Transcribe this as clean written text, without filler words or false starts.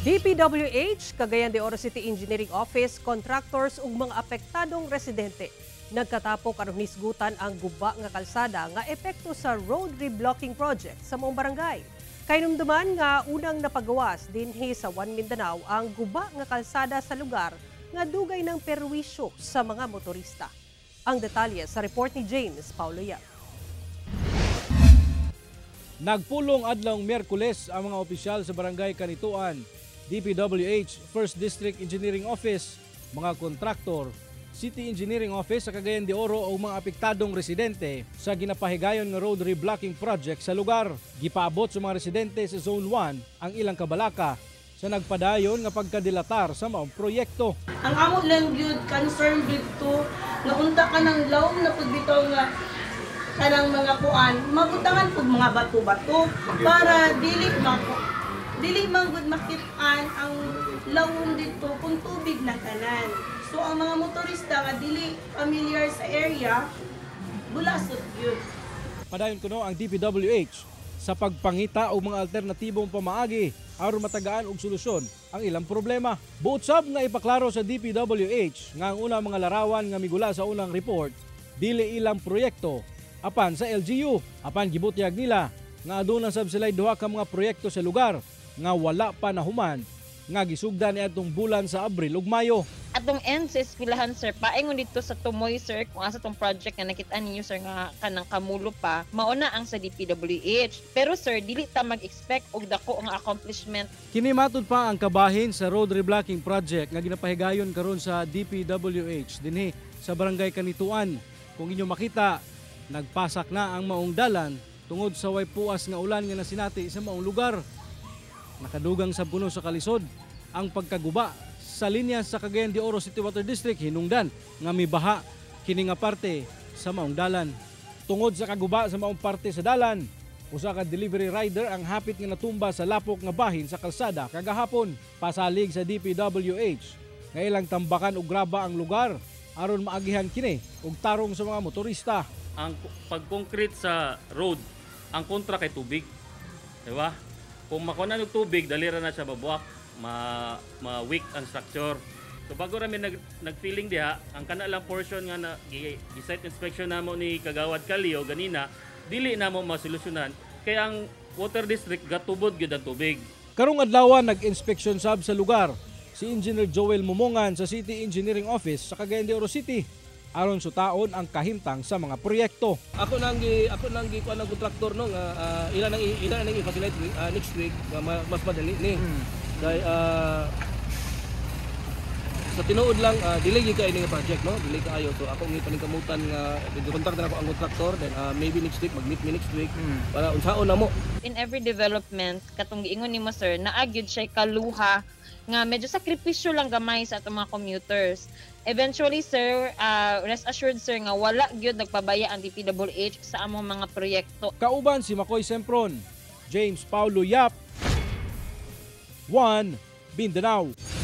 DPWH, Cagayan de Oro City Engineering Office, contractors ug mga apektadong residente nagkatapok aron hisgutan ang guba nga kalsada nga epekto sa road reblocking project sa maong barangay. Kahinumduman nga unang napagawas dinhi sa One Mindanao ang guba nga kalsada sa lugar nga dugay ng perwisyo sa mga motorista. Ang detalye sa report ni James Paulo Yap. Nagpulong adlawng Miyerkules ang mga opisyal sa Barangay Canitoan, DPWH, First District Engineering Office, mga kontraktor, City Engineering Office sa Cagayan de Oro o mga apektadong residente sa ginapahigayon nga road reblocking project sa lugar. Gipaabot sa mga residente sa Zone 1 ang ilang kabalaka sa nagpadayon nga pagkadilatar sa maong proyekto. Ang amo lang gyud concern dito nga unta ka ng lawom na pud bitaw nga kanang mga kuan mabutangan pud mga bato-bato para dili man gud makit-an ang lawom dito kung tubig na tanan. So ang mga motorista nga dili familiar sa area, bulasot gyud. Padayon kuno ang DPWH sa pagpangita og mga alternatibong pamaagi aron matagaan og solusyon ang ilang problema. Buot sab nga ipaklaro sa DPWH nga ang unang mga larawan nga migula sa unang report dili ilang proyekto apan sa LGU. Apan gibutyag nila nga aduna sab sila'y duha ka mga proyekto sa lugar nga wala pa nahuman nga gisugdan niadtong bulan sa Abril ug Mayo. Atong end sa eskwelahan, sir, paingon dito sa Tumoy, sir, kung asa tong project nga nakita ninyo, sir, nga kanang kamulo pa, mauna ang sa DPWH. Pero sir, dili ta mag-expect og dako nga accomplishment. Kini matud pa ang kabahin sa road reblocking project nga ginapahigayon karon sa DPWH dinhi sa Barangay Canitoan. Kung inyo makita, nagpasak na ang maong dalan tungod sa way puas nga ulan nga nasinati sa maong lugar. Nakadugang sab kuno sa kalisod ang pagkaguba sa linya sa Cagayan de Oro City Water District hinungdan nga mibaha kini nga parte sa maong dalan. Tungod sa kaguba sa maong parte sa dalan, usa ka delivery rider ang hapit nga natumba sa lapok nga bahin sa kalsada kagahapon. Pasalig sa DPWH nga ilang tambakan og graba ang lugar aron maagihan kini og tarong sa mga motorista. Ang pag-concrete sa road, ang kontra kay tubig. Di ba? Kung makuha og tubig, dali ra na siya mabuak, ma weak ang structure. So bago ra mi nag-feeling diha, ang kana lang portion nga na gi-site inspection namo ni Kagawad Kalio ganina, dili namo masolusyonan kay ang water district gatubod gyud ang tubig. Karong adlaw, nag-inspection sab sa lugar si Engineer Joel Mumongan sa City Engineering Office sa Cagayan de Oro City aron sutaon ang kahimtang sa mga proyekto. Ako nang gi kuan ng kontraktor, no, nga ila nang i-facilitate next week nga mas madali ni. Kay sa tinuod lang, delay gyud kaayo ni nga project, no, delay kaayo. So ako ngi paningkamutan nga contact na ako ang kontraktor, then maybe next week mag-meet mi next week para unsaon na mo. In every development, katong giingon nimo, sir, naa gyud siya kaluha nga medyo sakripisyo lang gamay sa atong mga commuters. Eventually, sir, rest assured, sir, nga wala gyud nagpabaya ang DPWH sa among mga proyekto. Kauban si Makoy Sempron, James Paulo Yap, 1 Mindanao.